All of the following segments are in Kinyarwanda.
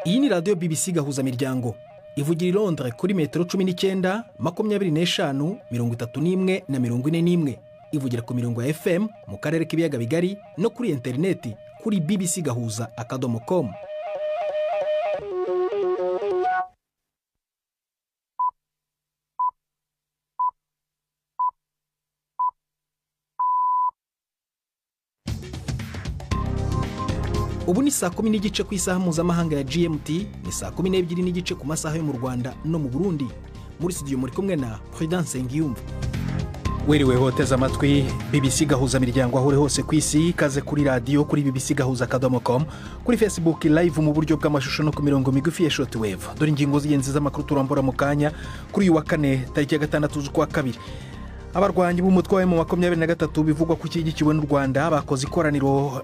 Iyi ni radiyo BBC Gahuzamiryango ivugira i Londres kuri metero 19, 25, 31 na 41. Ivugira ku mirongo ya FM mu karere k'ibiyaga bigari no kuri interineti kuri bbcgahuza.com. Ubu ni saa 10:15 ku isaha mpuzamahanga ya GMT, ni saa 12:15 ku masaha yo mu Rwanda no mu Burundi. Muri studio muri kumwe na Prudence Nsengiyumva. Wiriwe hoteza amatwi BBC Gahuzamiryango aho uri hose ku isi, ikaze kuri radiyo kuri bbcgahuza.com, kuri Facebook live mu buryo bw'amashusho no ku mirongo migufi ya shortwave. Dore ingingo z'ingenzi z'amakuru turambura mu kanya kuri uyu wa kane tariki ya 6 z'ukwa kabiri. Abarwanyi b'umutwe wa M23 bivugwa ko ushyigikiwe n'u Rwanda bakoze ikoraniro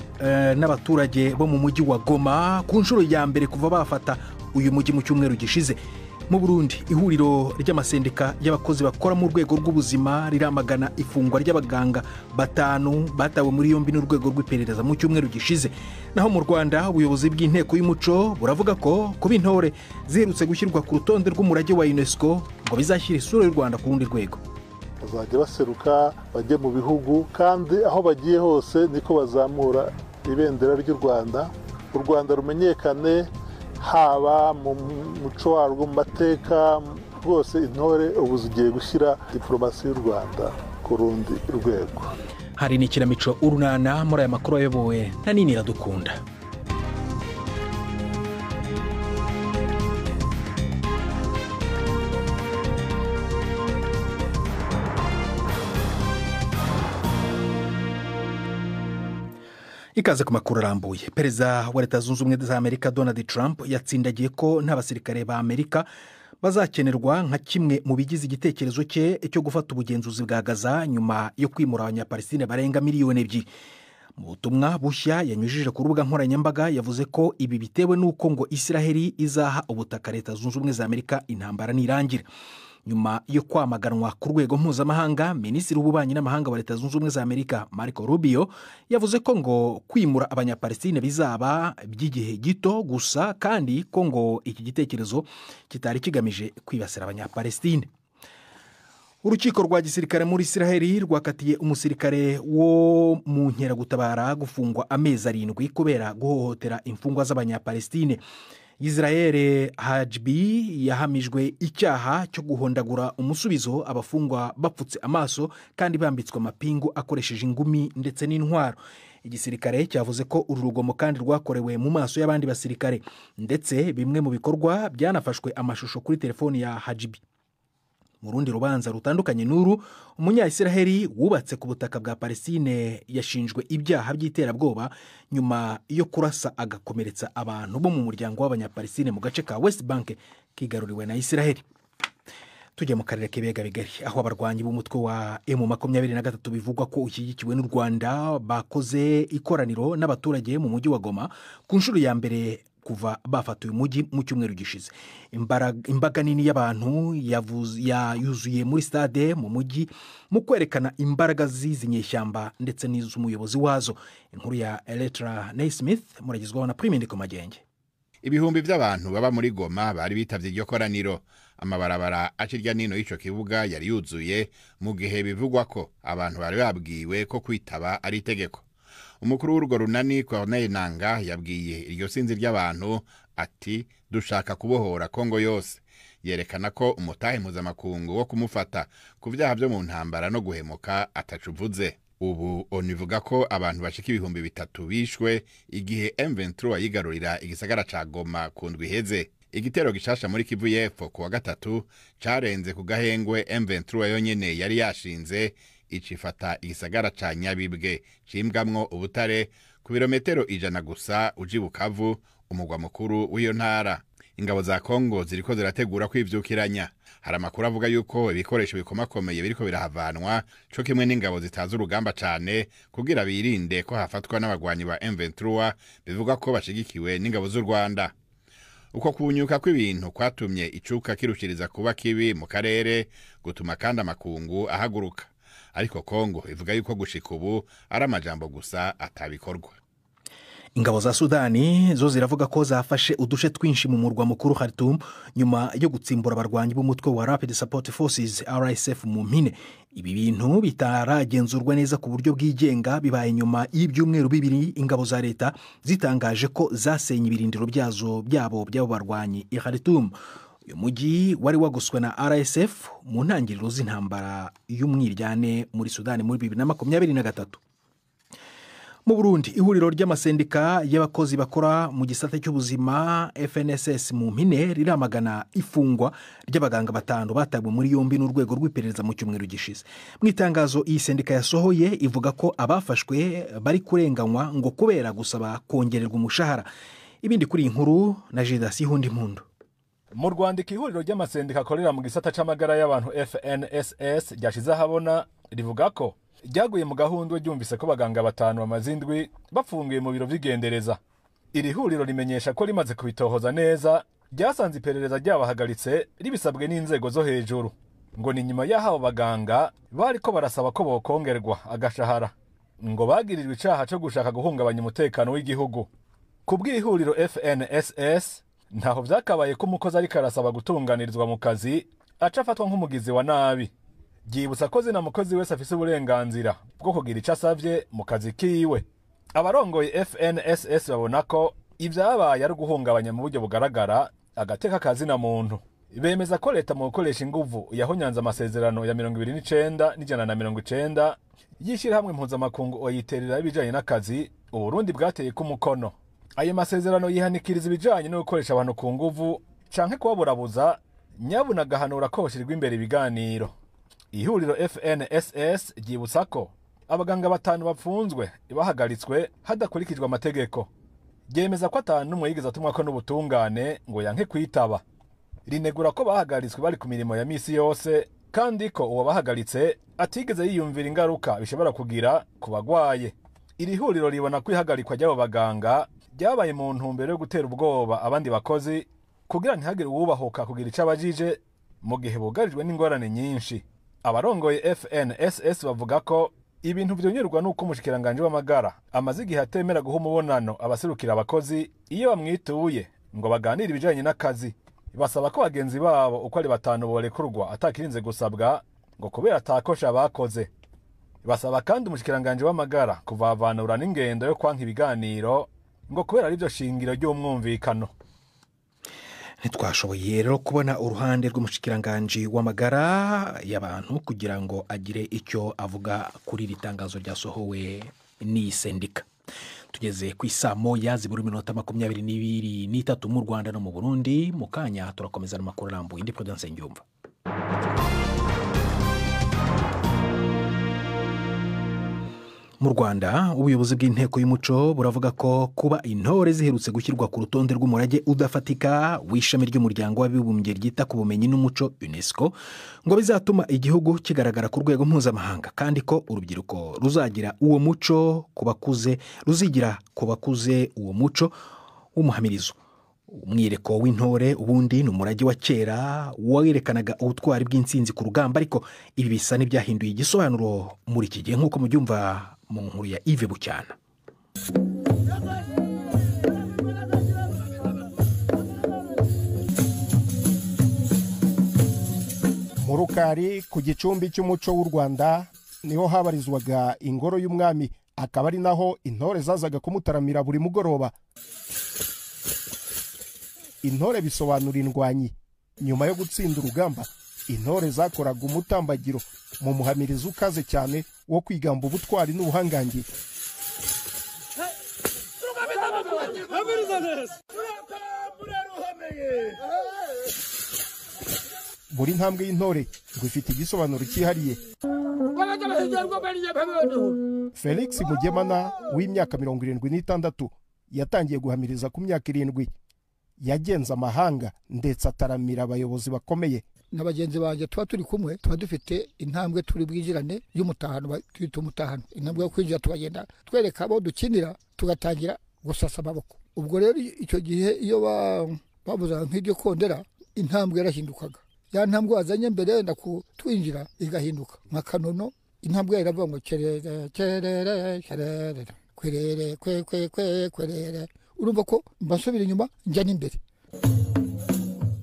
n'abaturage bo mu mujyi wa Goma ku nshuro ya mbere kuva bafata uyu mujyi mu cyumweru gishize. Mu Burundi, ihuriro ry'amasendika y'abakozi bakora mu rwego rw'ubuzima riramagana ifungwa ry'abaganga 5 batawe muri yombi n'urwego rw'iperereza mu cyumweru gishize. Naho mu Rwanda, ubuyobozi bw'inteko y'umuco buravuga ko kuba intore ziherutse gushyirwa ku rutonde rw'umurage wa UNESCO ngo bizashyira isura y'u Rwanda ku rundi rwego. Bazajya baseruka bajye mu bihugu, kandi aho bagiye hose niko bazamura ibendera ry'u Rwanda, u Rwanda rumenyekane haba mu muco warwo, mu mateka rwose. Intore ubu zigiye gushyira diplomasi y'u Rwanda ku rundi rwego. Hari n'ikinamico Urunana muri aya makuru ayobowe na Nini Iradukunda. Ikaze ku makuru arambuye. Perezida wa Leta Zunze Ubumwe za Amerika Donald Trump yatsindagiye ko nta basirikare ba Amerika bazakenerwa nka kimwe mu bigize igitekerezo cye cyo gufata ubugenzuzi bwa Gaza nyuma yo kwimura Abanyapalestine barenga 2 miliyoni. Mu butumwa bushya yanyujije ku rubuga nkoranyambaga yavuze ko ibi bitewe n'uko ngo Israheli izaha ubutaka Leta Zunze Ubumwe za Amerika intambara nirangira. Nyuma yo kwamaganwa ku rwego mpuzamahanga, Minisitiri w'Ububanyi n'Amahanga wa Leta Zunze Ubumwe za Amerika Marco Rubio yavuze ko ngo kwimura Abanyapalestine bizaba by'igihe gito gusa, kandi ko ngo iki gitekerezo kitari kigamije kwibasira Abanyapalestine. Urukiko rwa gisirikare muri Israheli rwakatiye umusirikare wo mu nkeragutabara gufungwa amezi 7 kubera guhohotera imfungwa z'Abanyapalestine. Israel Hajbi yahamijwe icyaha cyo guhondagura umusubizo abafungwa bapfutse amaso kandi bambitswe amapingu akoresheje ingumi ndetse n'intwaro. Igisirikare cyavuze ko uru rugomo kandi rwakorewe mu maso y'abandi basirikare, ndetse bimwe mu bikorwa byanafashwe amashusho kuri telefoni ya Hajbi. Mu rundi rubanza rutandukanye n'uru, umunya-Israheli wubatse ku butaka bwa Palestine yashinjwe ibyaha by'iterabwoba nyuma yo kurasa agakomeretsa abantu bo mu muryango w'Abanyapalestine mu gace ka West Bank kigaruriwe na Israheli. Tujya mu karere k'ibiyaga bigari aho abarwanyi b'umutwe wa M23 bivugwa ko ushyigikiwe n'u Rwanda bakoze ikoraniro n'abaturage mu mujyi wa Goma ku nshuro ya mbere kuva bafata uyu mujyi mu cyumweru gishize. Imbaga nini y'abantu yuzuye muri stade mu mujyi mu kwerekana imbaraga z'izi nyeshyamba ndetse n'iz'umuyobozi wazo. Inkuru ya Eletra Naismith muragezwaho na Prime Ndikumagenge. Ibihumbi by'abantu baba muri Goma bari bitavye iryo koraniro. Amabarabara acirya nino y'ico kibuga yari yuzuye mu gihe bivugwa ko abantu bari babwiwe ko kwitaba ari itegeko. Umukuru w'urwo runani Corneille Nanga yabwiye iryo sinzi ry'abantu ati dushaka kubohora Kongo yose, yerekana ko umutahe mpuzamakungu wo kumufata ku vyaha vyo mu ntambara no guhemuka atacuvuze. Ubu ONU ivuga ko abantu bashika 3,000 bishwe igihe M23 yigarurira igisagara ca Goma ku ndwi iheze. Igitero gishasha muri Kivu y'Epfo ku wa gatatu carenze ku gahengwe M23 yonyene yari yashinze, icifata igisagara ca Nyabibwe cimbwamwo ubutare ku birometero 100 gusa uji Bukavu, umugwa mukuru w'iyo ntara. Ingabo za Kongo ziriko zirategura kwivyukiranya. Hari amakuru avuga yuko ibikoresho bikomakomeye biriko birahavanwa co kimwe n'ingabo zitazi urugamba cane kugira birinde ko hafatwa n'abagwanyi ba M23 bivuga ko bashigikiwe n'ingabo z'u Rwanda. Uko kunyuka kw'ibintu kwatumye icuka kirushiriza kuba kibi mu karere, gutuma kandi amakungu ahaguruka. Ariko Kongo ivuga yuko gushika ubu ari amajambo gusa atabikorwa. Ingabo za Sudani zo ziravuga ko zafashe uduce twinshi mu murwa mukuru Khartoum nyuma yo gutsimbura abarwanyi b'umutwe wa Rapid Support Forces, RSF mu mpine. Ibi bintu bitaragenzurwa neza ku buryo bwigenga bibaye nyuma y'ibyumweru 2 ingabo za leta zitangaje ko zasenye ibirindiro byazo byabo by'abo barwanyi i Khartoum. Uyu mujyi wari wagoswe na RSF mu ntangiriro z'intambara y'umwiryane muri Sudani muri 2023. Mu Burundi, ihuriro ry'amasendika y'abakozi bakora mu gisata cy'ubuzima, FNSS mu mpine, riramagana ifungwa ry'abaganga 5 batabwe muri yombi n'urwego rw'iperereza mu cyumweru gishize. Mu itangazo iyi sendika yasohoye ivuga ko abafashwe bari kurenganywa ngo kubera gusaba kongererwa umushahara. Ibindi kuri iyi nkuru na Jidasi Hundi Mpundu. Mu rwandiko ihuriro ry'amasendika akorera mu gisata c'amagara y'abantu, FNSS, ryashize ahabona rivuga ko ryaguye mu gahundwe ryumvise ko baganga 5 bamaze indwi bafungiye mu biro vy'igendereza. Iri huriro rimenyesha ko rimaze kubitohoza neza ryasanze iperereza ryabahagaritse ribisabwe n'inzego zo hejuru. Ngo ni nyuma y'aho abo baganga bariko barasaba ko bokongerwa agashahara, ngo bagirirwe icaha co gushaka guhungabanya umutekano w'igihugu. Ku bw'ihuriro FNSS, ntaho vyakabaye ko umukozi ariko arasaba gutunganirizwa mu kazi aca afatwa nk'umugizi wa nabi. Ryibutsa ko zina mukozi wese afise uburenganzira bwo kugira ico asavye mu kazi kiwe. Abarongoye FNSS babona ko ivyabaye ari uguhungabanya mu buryo bugaragara agateka kazina muntu. Bemeza ko leta mu gukoresha inguvu yahonyanze amasezerano ya 29 n'190 y'ishirahamwe mpuzamakungu oyiterera ibijanye n'akazi Uburundi bwateye ku mukono. Ayo masezerano yihanikiriza ibijanye no gukoresha abantu ku nguvu canke kubaburabuza, nyabuna agahanura ko hoshirirwa imbere ibiganiro. Ihuriro FNSS ryibutsa ko abaganga 5 bapfunzwe bahagaritswe hadakurikijwe amategeko. Ryemeza ko atanu n'umwe yigeze atumwa ko n'ubutungane ngo yanke kwitaba. Rinegura ko bahagaritswe bari ku mirimo ya misi yose, kandi ko uwo bahagaritse atigeze yiyumvira ingaruka bishobora kugira ku bagwaye. Iri huriro ribona ko ihagarikwa ry'abo baganga ryabaye mu ntumbero yo gutera ubwoba abandi bakozi kugira ntihagire uwubahuka kugira ico abajije mu gihe bugarijwe n'ingorane nyinshi. Abarongoye FNSS bavuga ko ibintu vyongerwa nuko umushikiranganje w'amagara amaze igihe atemera guha umubonano abaserukira abakozi iyo bamwituye ngo baganire ibijanye n'akazi. Basaba ko bagenzi babo uko ari 5 borekurwa atakirinze gusabwa ngo kubera atakosha bakoze. Basaba kandi umushikiranganje w'amagara kuvavanura n'ingendo yo kwanka ibiganiro ngo kubera arivyo shingiro ry'umwumvikano. Ntitwashoboye rero kubona uruhande rw'umushikiranganji w'amagara y'abantu kugira ngo agire icyo avuga kuri iri tangazo ryasohowe n'iyi sendika. Tugeze ku isaa 1:23 mu Rwanda no mu Burundi. Mu kanya turakomeza n'amakuru arambuye. Indi Prudence Ngyumva. Mu Rwanda, ubuyobozi bw'inteko y'umuco buravuga ko kuba intore ziherutse gushyirwa ku rutonde rw'umurage udafatika w'ishami ry'umuryango w'abibumbye ryita ku bumenyi n'umuco, UNESCO, ngo bizatuma igihugu kigaragara ku rwego mpuzamahanga, kandi ko urubyiruko ruzagira uwo muco ku bakuze, ruzigira ku bakuze uwo muco w'umuhamirizo. Umwireko w'intore ubundi ni umurage wa kera werekanaga ubutwari bw'intsinzi ku rugamba, ariko ibi bisa n'ibyahinduye igisobanuro muri iki gihe, nk'uko mubyumva mu nkuru ya Yves Bucyana. Mu Rukari ku gicumbi cy'umuco w'u Rwanda niho habarizwaga ingoro y'umwami, akaba ari naho intore zazaga kumutaramira buri mugoroba. Intore bisobanura indwanyi. Nyuma yo gutsinda urugamba, intore zakoraga umutambagiro mu muhamirizo ukaze cyane wo kwigamba ubutwari n'ubuhangange. Buri ntambwe y'intore ngo ifite igisobanuro cyihariye. Felix Mugemana w'imyaka 76 yatangiye guhamiriza ku myaka 7. Yagenze amahanga ndetse ataramira abayobozi bakomeye. Na bagenzi banjye tuba turi kumwe, tuba dufite intambwe turi bwinjirane y'umutahano, twita umutahano, intambwe yo kwinjira, tukagenda twereka abo dukinira, tugatangira gusasa amaboko. Ubwo rero icyo gihe iyo babuzaga nk'iryo kondera, intambwe yarahindukaga. Ya ntambwe wazanye mbere yenda kutwinjira igahinduka nka kanono, intambwe iravuga ngo kerere kerere kerere. Kwerere kwe kwe kwe kwerere, urumva ko mbasubira inyuma njya n'imbere.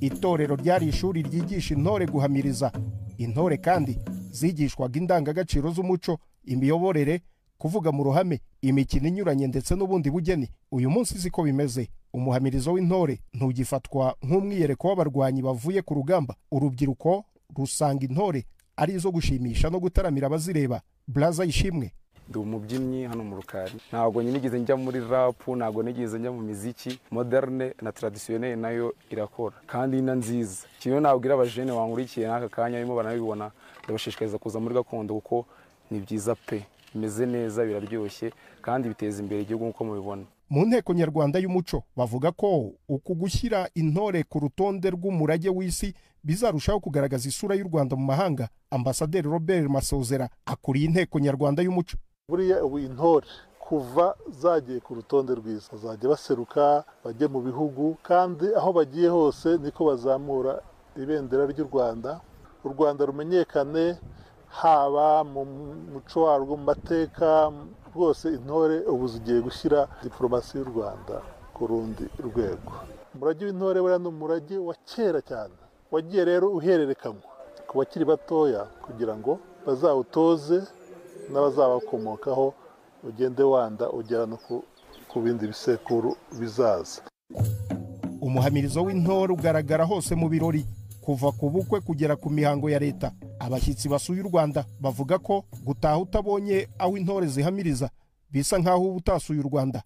Itorero ryari ishuri ryigisha intore guhamiriza. Intore kandi zigishwaga indangagaciro z'umuco, imiyoborere, kuvuga mu ruhame, imikino inyuranye ndetse n'ubundi bugeni. Uyu munsi siko bimeze. Umuhamirizo w'intore ntugifatwa nk'umwiyereko w'abarwanyi bavuye ku rugamba. Urubyiruko rusanga intore ari izo gushimisha no gutaramira abazireba. Blaza Ishimwe: Ndi umubyinnyi hano mu Rukari. Ntabwo nigeze njya muri rap, ntabwo nigeze njya mu miziki moderne na traditionnel, nayo irakora kandi na nziza. Kimwe nabwira abajene bankurikiye n'aka kanya barimo baranabibona, ndabashishikariza kuza muri gakondo kuko ni byiza pe, bimeze neza, biraryoshye kandi biteza imbere igihugu nk'uko mubibona. Mu Nteko Nyarwanda y'Umuco bavuga ko uku gushyira intore ku rutonde rw'umurage w'isi bizarushaho kugaragaza isura y'u Rwanda mu mahanga. Ambasaderi Robert Masozera akuriye Inteko Nyarwanda y'Umuco. Buriya ubu intore kuva zagiye ku rutonde rwiza, bazajya baseruka bajye mu bihugu, kandi aho bagiye hose niko bazamura ibendera ry'u Rwanda, u Rwanda rumenyekane haba mu muco warwo, mu mateka rwose. Intore ubu zigiye gushyira diporomasi y'u Rwanda ku rundi rwego. Umurage w'intore buriya ni umurage wa kera cyane, wagiye rero uhererekanywa ku bakiri batoya kugira ngo bazawutoze n'abazabakomokaho, ugende wanda ugera no ku bindi bisekuru bizaza. Umuhamirizo w'intore ugaragara hose mu birori, kuva ku bukwe kugera ku mihango ya leta. Abashyitsi basuye u Rwanda bavuga ko gutaha utabonye aho intore zihamiriza bisa nk'aho uba utasuye u Rwanda.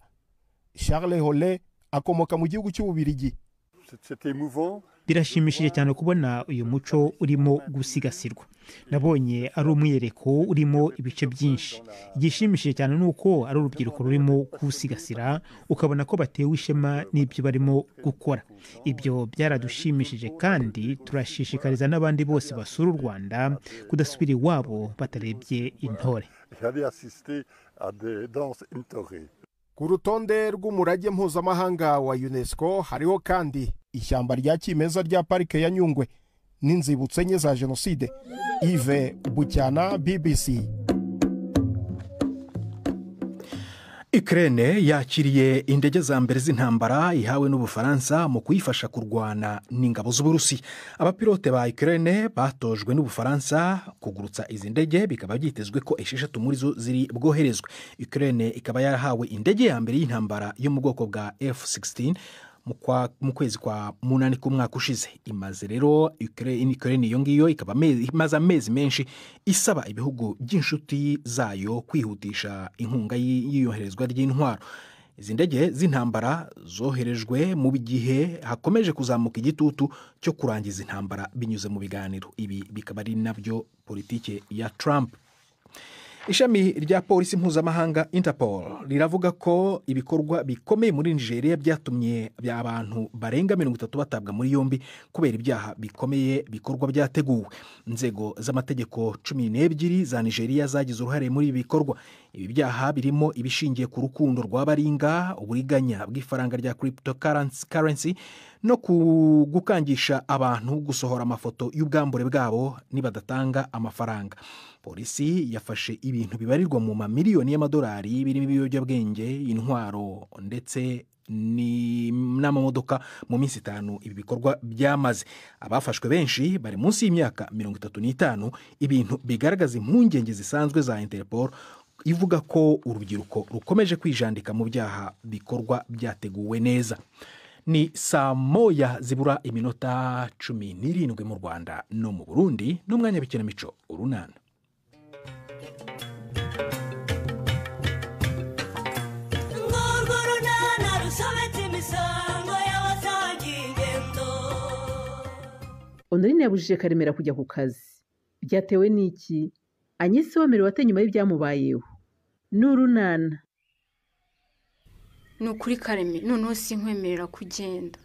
Charles Holle akomoka mu gihugu cy'Ububirigi. Birashimishije cyane kubona uyu muco urimo gusigasirwa. Nabonye ari umwiyereko urimo ibice byinshi. Igishimishije cyane ni uko ari urubyiruko rurimo kuwusigasira, ukabona ko batewe ishema n'ibyo barimo gukora. Ibyo byaradushimishije kandi turashishikariza n'abandi bose basura u Rwanda kudasubira iwabo batarebye intore. Ku rutonde rw'umurage mpuzamahanga wa UNESCO hariho kandi ishyamba rya kimeza rya parike ya Nyungwe n'inzibutso enye za jenoside. Yves Bucyana, BBC. Ukraine yakiriye indege za mbere z'intambara ihawe n'Ubufaransa mu kuyifasha kurwana n'ingabo z'Uburusiya. Abapilote ba Ukraine batojwe n'Ubufaransa kugurutsa izi ndege, bikaba byitezwe ko 6 muri zo ziri bwoherezwe. Ukraine ikaba yarahawe indege ya mbere y'intambara yo mu bwoko bwa F-16 mu kwezi kwa 8 k'umwaka ushize. Imaze rero Ukraine iyo ngiyo ikaba imaze amezi menshi isaba ibihugu by'inshuti zayo kwihutisha inkunga y'iyoherezwa ry'intwaro. Izi ndege z'intambara zoherejwe mu gihe hakomeje kuzamuka igitutu cyo kurangiza intambara binyuze mu biganiro. Ibi bikaba ari nabyo politike ya Trump. Ishami rya polisi mpuzamahanga Interpol riravuga ko ibikorwa bikomeye muri Nigeria byatumye abantu barenga 30 batabwa muri yombi kubera ibyaha bikomeye bikorwa byateguwe. Inzego z'amategeko 12 za Nigeria zagize uruhare muri ibi bikorwa. Ibi byaha birimo ibishingiye ku rukundo rw'abaringa, uburiganya bw'ifaranga rya cryptocurrency no gukangisha abantu gusohora amafoto y'ubwambure bwabo nibadatanga amafaranga. Polisi yafashe ibintu bibarirwa mu mamiliyoni y'amadolari birimo ibiyobyabwenge, intwaro ndetse n'amamodoka mu minsi 5 ibi bikorwa byamaze. Abafashwe benshi bari munsi y'imyaka 35, ibintu bigaragaza impungenge zisanzwe za Interpol ivuga ko urubyiruko rukomeje kwijandika mu byaha bikorwa byateguwe neza. Ni saa 1 zibura iminota 17 mu Rwanda no mu Burundi, n'umwanya w'ikinamico Urunana. Honorine yabujije Karemera kujya ku kazi. Byatewe n'iki? Anyesi wemerewe ate nyuma y'ibyamubayeho? N'urunana. Ni ukuri Kareme, noneho sinkwemerera kugenda.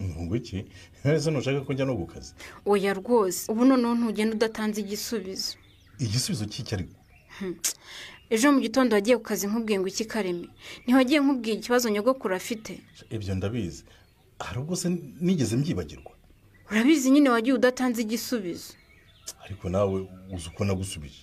Ngo iki? Ese ntushaka ko njya no ku kazi? Oya rwose, ubu noneho ntugenda udatanze igisubizo. Igisubizo cy'iki ariko? Ejo mu gitondo wagiye ku kazi nkubwiye ngo iki Kareme? Ntiwagiye nkubwiye ikibazo nyogokuru afite? Ibyo ndabizi. Hari ubwo se nigeze mbyibagirwa? Urabizi nyine wagiye udatanze igisubizo. Ariko nawe uzi uko nagusubije.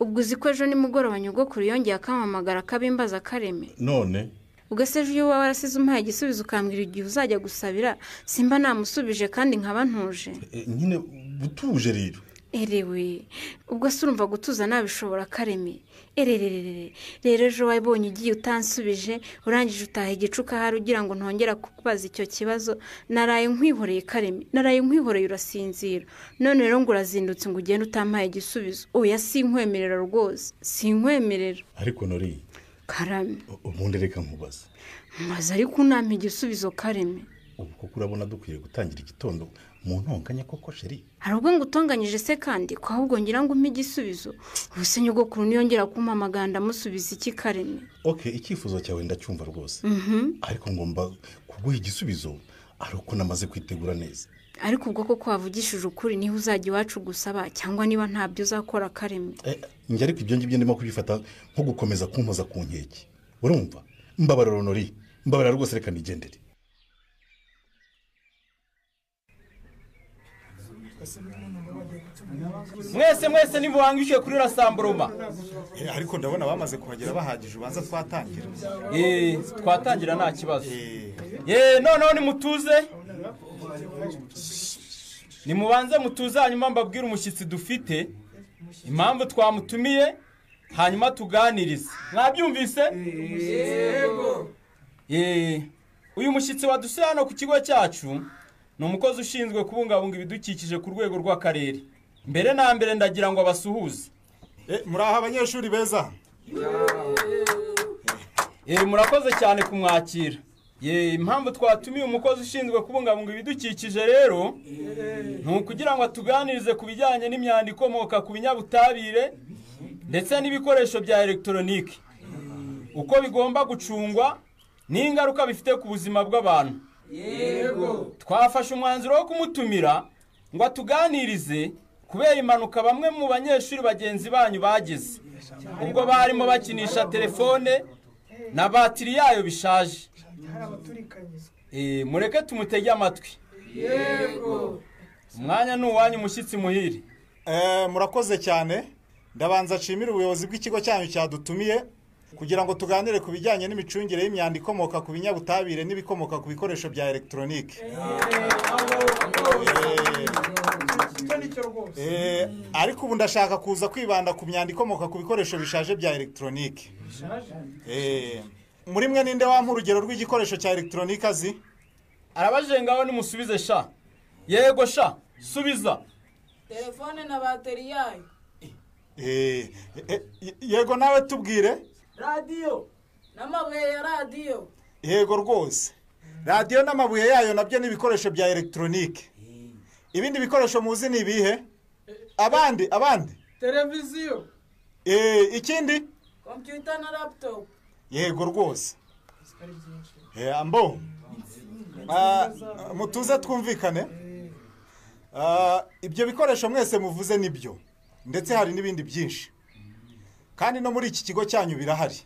Ubwo uzi ko ejo nimugoroba nyogokuru yongeye akampamagara akabimbaza Kareme. None ubwo se ejo iyo waba warasize umpaye igisubizo ukambwira igihe uzajya gusabira, simba namusubije kandi nkaba ntuje. Nyine butuje rero. Erewe, ubwo se urumva gutuza nabishobora Kareme? Erererere, rero ejo wabonye ugiye utansubije, urangije utaha igicuka hari ugira ngo ntongera kukubaza icyo kibazo. Naraye nkwihoreye Kareme, naraye nkwihoreye urasinzira. None rero ngo urazindutse ngo ugende utampaye igisubizo. Oya, sinkwemerera rwose, sinkwemerera. Ariko Nori. Karame. Ubundi reka nkubaze. Mbaza ariko unampa igisubizo Kareme. Ubu koko urabona dukwiye gutangira igitondo mu ntonganya koko sheri? Hari ubwo ngutonganyije se kandi ko ahubwo ngira ngo umpe igisubizo. Ubuse nyogokuru niyongera kumpamagara ndamusubiza iki Kareme? Okay, icyifuzo cyawe ndacyumva rwose. Ariko ngomba kuguha igisubizo ari uko namaze kwitegura neza. Ariko ubwo koko wavugishije ukuri niho uzajya iwacu gusaba cyangwa niba ntabyo uzakora Kareme? Njye ariko ibyo ngibyo ndimo kubifata nko gukomeza kumpoza ku nkeke. Urumva? Mbabarira Nori, mbabarira rwose, reka nigendere. Mwese mwese nimuhangishije kuri rasamburoma. Ariko ndabona bamaze kuhagera bahagije, ubanza twatangira. Twatangira nta kibazo. Noneho nimutuze. Nimubanze mutuze hanyuma mbabwire umushyitsi dufite, impamvu twamutumiye, hanyuma tuganirize. Mwabyumvise? Yego. Uyu mushyitsi wadusuye hano ku kigo cyacu ni umukozi ushinzwe kubungabunga ibidukikije ku rwego rw'akarere. Mbere na mbere ndagira ngo abasuhuze. Muraho abanyeshuri beza. Murakoze cyane kumwakira. Impamvu twatumiye umukozi ushinzwe kubungabunga ibidukikije rero ni ukugira ngo atuganirize ku bijyanye n'imyanda ikomoka ku binyabutabire ndetse n'ibikoresho bya elegitoronike, uko bigomba gucungwa n'ingaruka bifite ku buzima bw'abantu. Yego. Twafashe umwanzuro wo kumutumira ngo atuganirize kubera impanuka bamwe mu banyeshuri bagenzi banyu bagize ubwo barimo bakinisha telefone na batiri yayo bishaje. Mureke tumutege amatwi. Yego. Umwanya ni uwanyu mushyitsi muhire. Murakoze cyane. Ndabanza nshimira ubuyobozi bw'ikigo cyanyu cyadutumiye kugira ngo tuganire ku bijyanye n'imicungire y'imyanda ikomoka ku binyabutabire n'ibikomoka ku bikoresho bya elegitoronike. Ariko ubu ndashaka kuza kwibanda ku myanda ikomoka ku bikoresho bishaje bya elegitoronike. Muri mwe ninde wampa urugero rw'igikoresho cya elegitoronike azi? Arabajije ngaho nimusubize sha. Yego sha, subiza. Telefone na bateri yayo. Yego nawe tubwire. Radiyo n'amabuye ya radiyo. Yego rwose, radiyo n'amabuye yayo nabyo ni ibikoresho bya elegitoronike. Ibindi bikoresho muzi ni ibihe? Abandi abandi. Televiziyo. Ikindi? Kompiyuta na laptop. Yego rwose. Ambo mutuze twumvikane. Ibyo bikoresho mwese muvuze nibyo, ndetse hari n'ibindi byinshi, kandi no muri iki kigo cyanyu birahari.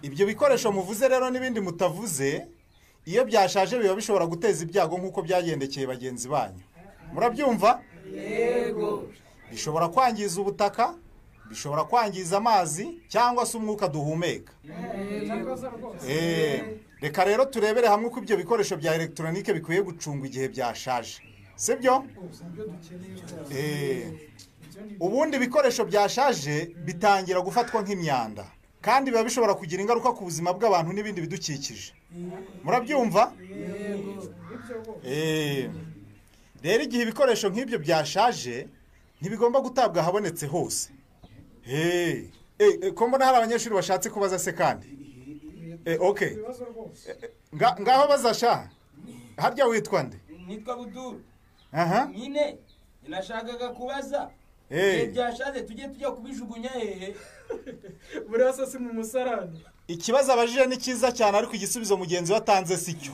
Ibyo bikoresho muvuze rero n'ibindi mutavuze, iyo byashaje biba bishobora guteza ibyago nk'uko byagendekeye bagenzi banyu. Murabyumva? Yego. Bishobora kwangiza ubutaka, bishobora kwangiza amazi cyangwa se umwuka duhumeka. Reka rero turebere hamwe uko ibyo bikoresho bya elegitoronike bikwiye gucungwa igihe byashaje, sibyo? Ubundi ibikoresho byashaje bitangira gufatwa nk'imyanda, kandi biba bishobora kugira ingaruka ku buzima bw'abantu n'ibindi bidukikije. Murabyumva? Rero igihe ibikoresho nk'ibyo byashaje ntibigomba gutabwa ahabonetse hose. Ko mbona hari abanyeshuri bashatse kubaza se kandi? Okay. Ngaho bazasha. Harya witwa nde? Nitwa Buduru. Aha. Nyine nashakaga kubaza. Byashaje tujye tujya kubijugunya hehe? Burasa si mu musarani. Ikibazo abajije ni cyiza cyane, ariko igisubizo mugenzi watanze sicyo.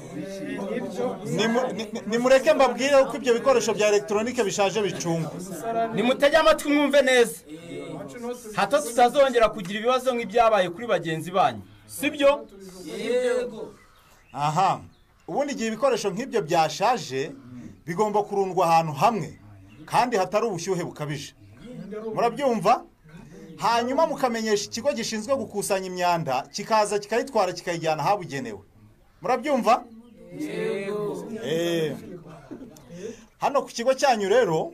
Nimureke mbabwire uko ibyo bikoresho bya elegitoronike bishaje bicungwa. Nimutege amatwi mwumve neza, hato tutazongera kugira ibibazo nk'ibyabaye kuri bagenzi banyu, sibyo? Yego. Aha. Ubundi igihe ibikoresho nk'ibyo byashaje bigomba kurundwa ahantu hamwe kandi hatari ubushyuhe bukabije. Murabyumva? Hanyuma mukamenyesha ikigo gishinzwe gukusanya imyanda kikaza kikayitwara kikayijyana ahabugenewe. Murabyumva? Hano ku kigo cyanyu rero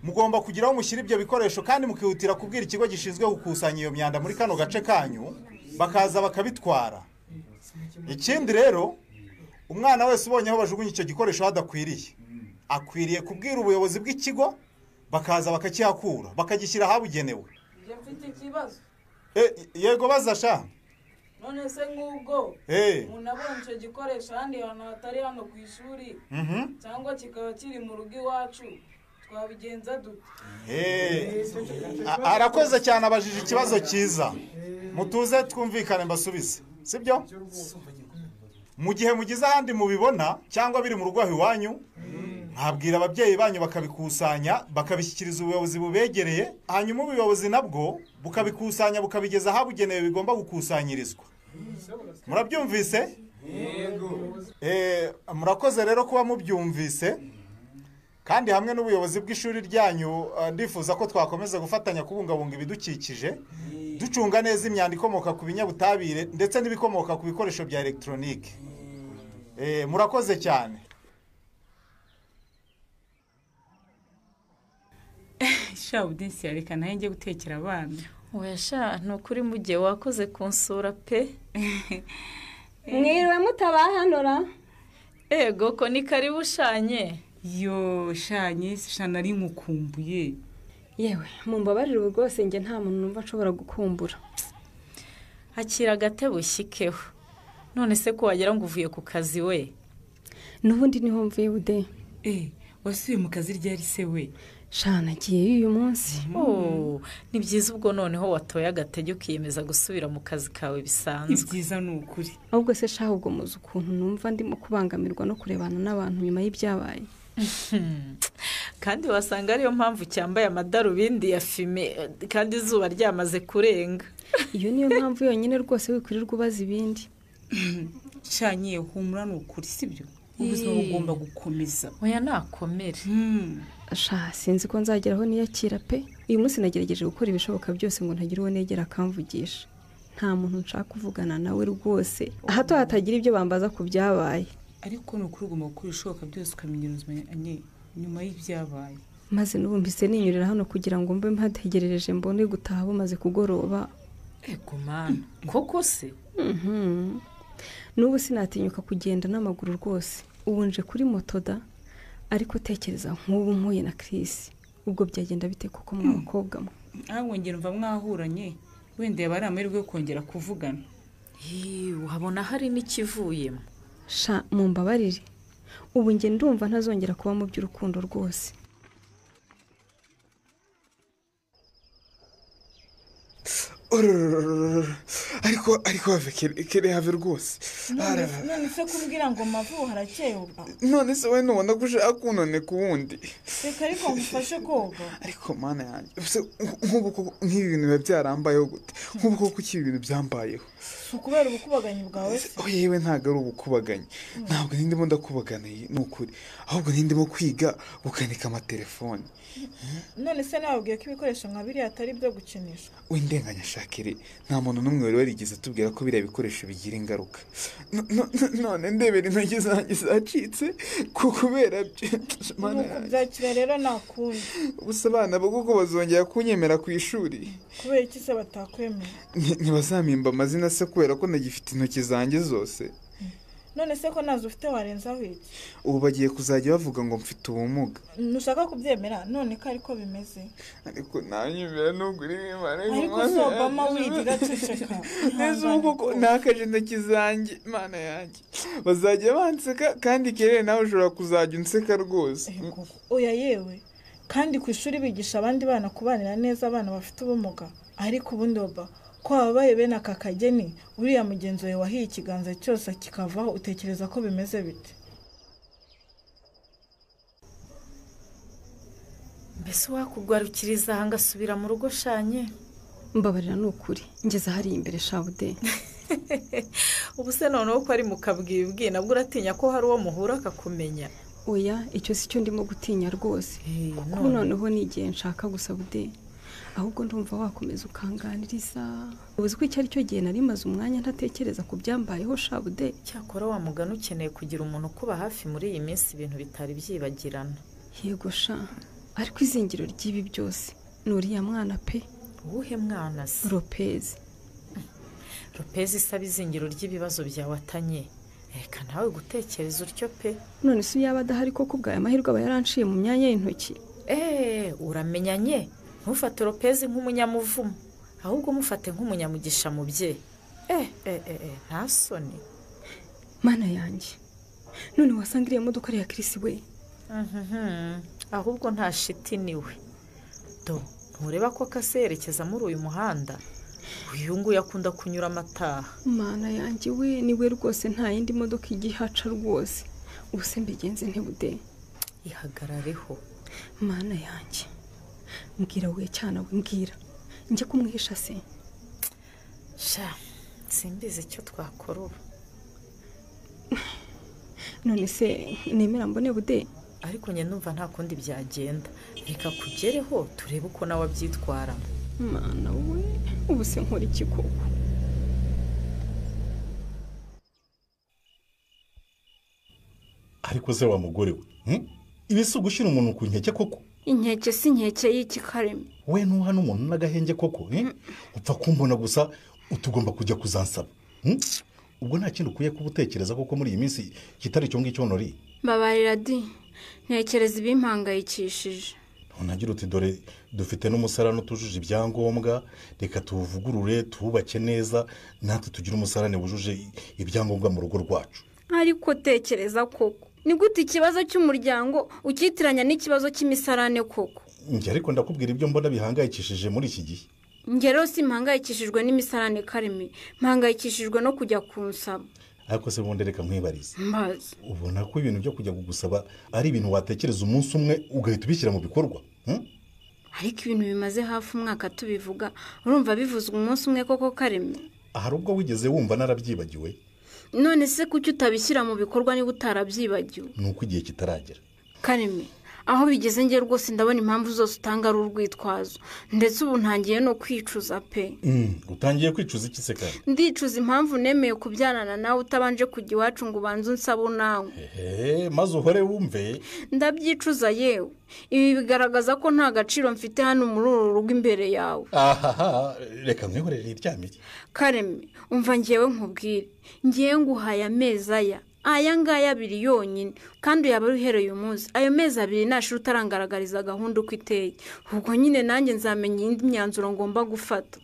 mugomba kugira aho mushyira ibyo bikoresho kandi mukihutira kubwira ikigo gishinzwe gukusanya iyo myanda muri kano gace kanyu, bakaza bakabitwara. Ikindi rero, umwana wese ubonye aho bajugunya icyo gikoresho hadakwiriye, akwiriye kubwira ubuyobozi bw'ikigo bakaza bakakihakura bakagishyira ahabugenewe. Mfite ikibazo. Yego baza sha. None se nk'ubwo umuntu abonye icyo gikoresho ahandi hantu hatari hano ku ishuri cyangwa kikaba kiri mu rugo iwacu, twabigenza dute? Arakoze cyane, abajije ikibazo cyiza. Mutuze twumvikane mbasubize, sibyo? Mu gihe mugize ahandi mubibona cyangwa biri mu rugo aho iwanyu, mwabwira ababyeyi banyu bakabikusanya bakabishyikiriza ubuyobozi bubegereye, hanyuma ubuyobozi nabwo bukabikusanya bukabigeza ahabugenewe bigomba gukusanyirizwa. Murabyumvise? Murakoze rero kuba mubyumvise, kandi hamwe n'ubuyobozi bw'ishuri ryanyu ndifuza ko twakomeza gufatanya kubungabunga ibidukikije, ducunga neza imyanda ikomoka ku binyabutabire ndetse n'ibikomoka ku bikoresho bya elegitoronike. Murakoze cyane. Sha Budensi, reka nawe njye gutekera abana. Oya sha, ni ukuri mugihe wakoze kunsura pe. Mwiriwe mutabahanura? Ego ko ni karibu shanye. Yo shanye, sha nari nkukumbuye. Yewe mumbabarire ubu rwose njye nta muntu numva nshobora gukumbura. Akira agatebo ushyikeho. None se ko wagira ngo uvuye ku kazi we? N'ubundi niho mvuye Bude. Wasubiye mu kazi ryari se we? Sha nagiyeyo uyu munsi. Ni byiza ubwo noneho watoye agatege ukiyemeza gusubira mu kazi kawe bisanzwe. Ni byiza ni ukuri. Ahubwo se sha, ubwo muzi ukuntu numva ndimo kubangamirwa no kurebana n'abantu nyuma y'ibyabaye. Kandi wasanga ariyo mpamvu cyambaye amadarubindi ya fime kandi izuba ryamaze kurenga. Iyo niyo mpamvu yonyine rwose wikwirirwa ubaza ibindi. Shanye humura ni ukuri, sibyo? Ubuzima bugomba gukomeza. Oya nakomere. Sha sinzi ko nzageraho niyakira pe. Uyu munsi nagerageje gukora ibishoboka byose ngo ntagira uwo negera akamvugisha. Nta muntu nshaka kuvugana nawe rwose, hato hatagira ibyo bambaza ku byabaye. Ariko ni ukuri ugomba gukora ibishoboka byose ukamenyera ubuzima nyuma y'ibyabaye. Maze n'ubu mpise ninyurira hano kugira ngo mbe mpategerereje mbone gutaha bumaze kugoroba. Ego mana, koko se? N'ubu sinatinyuka kugenda n'amaguru rwose. Ubu nje kuri moto da, ariko tekereza nk'ubu mpuye na Chris, ubwo byagenda bite kuko mwa bakobwa mwe? Ahubwo ngera mva mwahuranye, wenda yaba ari amahirwe yo kongera kuvugana. Uhabona hari n'ikivuyemo. Sha mumbabarire, ubu nge ndumva ntazongera kuba mu by'urukundo rwose. Ariko have kere have rwose. None se kumbwira ngo mavu harakeye ubwo? None se we nubona ko ushaka kunone ku wundi? Reka ariko ngufashe koga. Ariko mana yanjye, nk'ubu koko nk'ibi bintu biba byarambayeho gute? Nk'ubu koko kuki ibi bintu byambayeho? Si ukubera ubukubaganyi bwawe se? Yewe ntabwo ari ubukubaganyi, ntabwo ndimo ndakubagana ni ukuri, ahubwo ndimo kwiga gukanika amatelefoni. None se nababwiye ko ibikoresho nka biriya atari ibyo gukinisha? Windenganya Shakire, nta muntu n'umwe wari warigeze atubwira ko biriya bikoresho bigira ingaruka. None ndebera intoki zanjye zacitse kubera kubyakira rero nakundi. Gusa abana bo kuko bazongera kunyemera ku ishuri. Kubera iki se batakwemera? Ntibazampimba amazina se kubera ko nagifite intoki zanjye zose? None se ko nazo ufite warenzaho iki? Ubu bagiye kuzajya bavuga ngo mfite ubumuga. Ntushaka kubyemera none ko ariko bimeze? Ariko nanyumvira nubwo uri imana. Ariko se Obama wigira ceceka. Neza ubu koko nakaje intoki zanjye, mana yanjye. Bazajya banseka kandi kerere nawe ushobora kuzajya unseka rwose. Oya yewe, kandi ku ishuri bigisha abandi bana kubanira neza abana bafite ubumuga. Ariko ubundi Oba, ko wabaye bene aka kageni, uriya mugenzi wawe wahiye ikiganza cyose kikavaho, utekereza ko bimeze bite? Mbese wakugarukiriza aha ngasubira mu rugo shanye? Mbabarira ni ukuri, ngeze hariya imbere Shabude. Ubu se noneho ko ari mu kabwibwi, nabwo uratinya ko hari uwo muhura akakumenya? Oya, icyo si cyo ndimo gutinya rwose, kuko noneho ni igihe nshaka gusa Bude. Ahubwo ndumva wakomeza ukanganiriza. Uzi ko icyo ari cyo gihe nari maze umwanya ntatekereza ku byambayeho shabude. Cyakora wa mugani ukeneye kugira umuntu ukuba hafi muri iyi minsi ibintu bitari byibagirana. Yego sha, ariko izingiro ry'ibi byose ni uriya mwana pe. Uwuhe mwana se? Lopez. Lopez isaba izingiro ry'ibibazo byawe atanye. Reka nawe gutekereza utyo pe. None se yaba adahari koko ubwaye amahirwe aba yaranciye mu myanya y'intoki? Uramenyanye. Ntufate Lopez nk'umunyamuvumo, ahubwo mufate nk'umunyamugisha mubyeyi. Nta soni. Mana yanjye, none wasanga iriya modoka ari iya Chris we? Ahubwo nta shiti niwe. Do, ntureba ko kase yerekeza muri uyu muhanda? Uyu nguyu akunda kunyura amataha. Mana yanjye we, niwe rwose, nta yindi modoka igihaca rwose. Ubuse mbigenze ntibude. Ihagarareho. Mana yanjye, mbwira we cyana we, mbwira njye kumwihisha se? Sha, simbizi icyo twakora ubu. None se nemera mbone bude? Ariko njye ndumva nta kundi byagenda. Reka kugereho turebe uko nawe abyitwaramo. Mana we, ubu se nkora iki koko? Ariko se wa mugore we, ibi si ugushyira umuntu ku nkeke koko? Inkeke si inkeke y'iki Kareme? We ntuha n'umuntu n'agahenge koko? Upfa kumbona gusa utugomba kujya kuzansaba. Ubwo nta kindi ukwiye kuba utekereza koko muri iyi minsi kitari icyo ngicyo Honori? Mbabarira di, ntekereza ibimpangayikishije. Ntunagira uti dore dufite n'umusarane utujuje ibyangombwa, reka tuwuvugurure tuwubake neza natwe tugire umusarane wujuje ibyangombwa mu rugo rwacu. Ariko tekereza koko, ni gute ikibazo cy'umuryango ukitiranya n'ikibazo cy'imisarane koko? Njye ariko ndakubwira ibyo mbona bihangayikishije muri iki gihe. Njye rero simpangayikishijwe n'imisarane Kareme, mpangayikishijwe no kujya kunsaba. Ariko se bundi reka nkwibarize. Mbaza. Ubona ko ibintu byo kujya kugusaba ari ibintu watekereza umunsi umwe ugahita ubishyira mu bikorwa? Ariko ibintu bimaze hafi umwaka tubivuga, urumva bivuzwe umunsi umwe koko Kareme? Hari ubwo wigeze wumva narabyibagiwe? None se kuki utabishyira mu bikorwa niba utarabyibagiwe? Ni uko igihe kitaragera. Kareme, aho bigeze njye rwose ndabona impamvu zose utanga ari urwitwazo, ndetse ubu ntangiye no kwicuza pe. Utangiye kwicuza iki se kandi? Ndicuza impamvu nemeye kubyarana nawe utabanje kujya iwacu ngo ubanze unsabe nawe. Maze uhore wumve. Ndabyicuza yewe. Ibi bigaragaza ko nta gaciro mfite hano muri uru rugo imbere yawe. Ahaha, reka nkwihorere iryamire. Kareme, umva ngewe nkubwire, ngewe nguhaye amezi aya ngaya abiri yonyine, kandi uyaba uhereye umunsi. Ayo mezi abiri nashira utarangaragariza gahunda uko iteye, ubwo nyine nanjye nzamenya indi myanzuro ngomba gufata.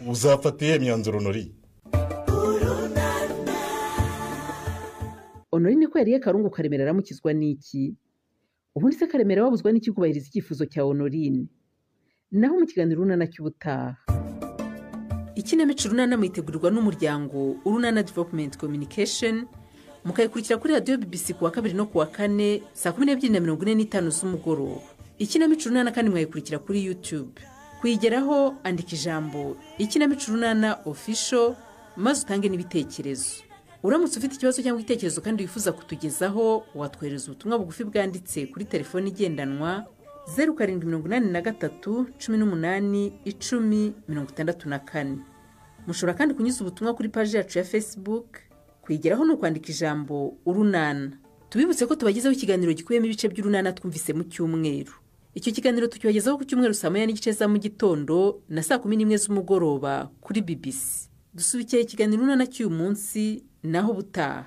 Uzafata iyihe myanzuro Honori? Honori niko yariye karungu Karemera aramukizwa n'iki? Ubundi se Karemera wabuzwa n'iki kubahiriza icyifuzo cya Honorine? Naho mu kiganiro Urunana cy'ubutaha. Ikinamico Urunana mwitegurirwa n'umuryango Urunana Development Communication, mukayikurikira kuri radiyo BBC kuwa kabiri no kuwa kane saa 12:45 z'umugoroba. Ikinamico Urunana kandi mwayikurikira kuri YouTube. Kuyigeraho andika ijambo Ikinamico Urunana Official maze utange n'ibitekerezo. Uramutse ufite ikibazo cyangwa igitekerezo kandi wifuza kutugezaho, watwohereza ubutumwa bugufi bwanditse kuri telefoni igendanwa 0783 18 10 64. Mushobora kandi kunyuza ubutumwa kuri paji yacu ya Facebook. Kuyigeraho ni ukwandika ijambo Urunana. Tubibutse ko tubagezaho ikiganiro gikubiyemo ibice by'Urunana twumvise mu cyumweru. Icyo kiganiro tukibagezaho ku cyumweru saa 1:30 za mu gitondo na saa 11 z'umugoroba kuri BBC. Dusubikiye ikiganiro Urunana cy'uyu munsi, naho ubutaha.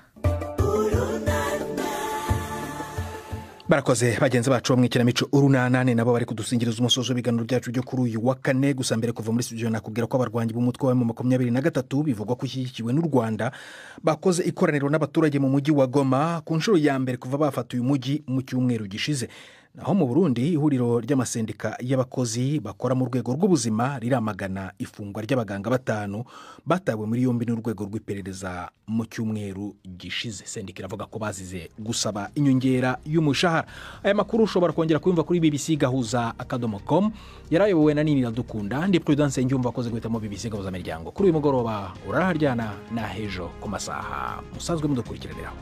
Barakoze bagenzi bacu bo mu ikinamico Urunana nabo bari kudusingiriza umusozo w'ibiganiro byacu byo kuri uyu wa kane. Gusa mbere kuva muri studio nakubwira ko abarwanyi b'umutwe wa M23 bivugwa ko ushyigikiwe n'u Rwanda bakoze ikoraniro n'abaturage mu mujyi wa Goma ku nshuro ya mbere kuva bafata uyu mujyi mu cyumweru gishize. Naho mu Burundi ihuriro ry'amasendika y'abakozi bakora mu rwego rw'ubuzima riramagana ifungwa ry'abaganga 5 batawe muri yombi n'urwego rw'iperereza mu cyumweru gishize. Sendika iravuga ko bazize gusaba inyongera y'umushahara. Aya makuru ushobora kongera kuyumva kuri BBC gahuza.com. Yarayobowe na Nini Iradukunda, ndi Prudence Njyumva akoze guhitamo BBC Gahuza Miryango. Kuri uyu mugoroba uraharyana na hejo ku masaha musanzwe mudukurikiraniraho.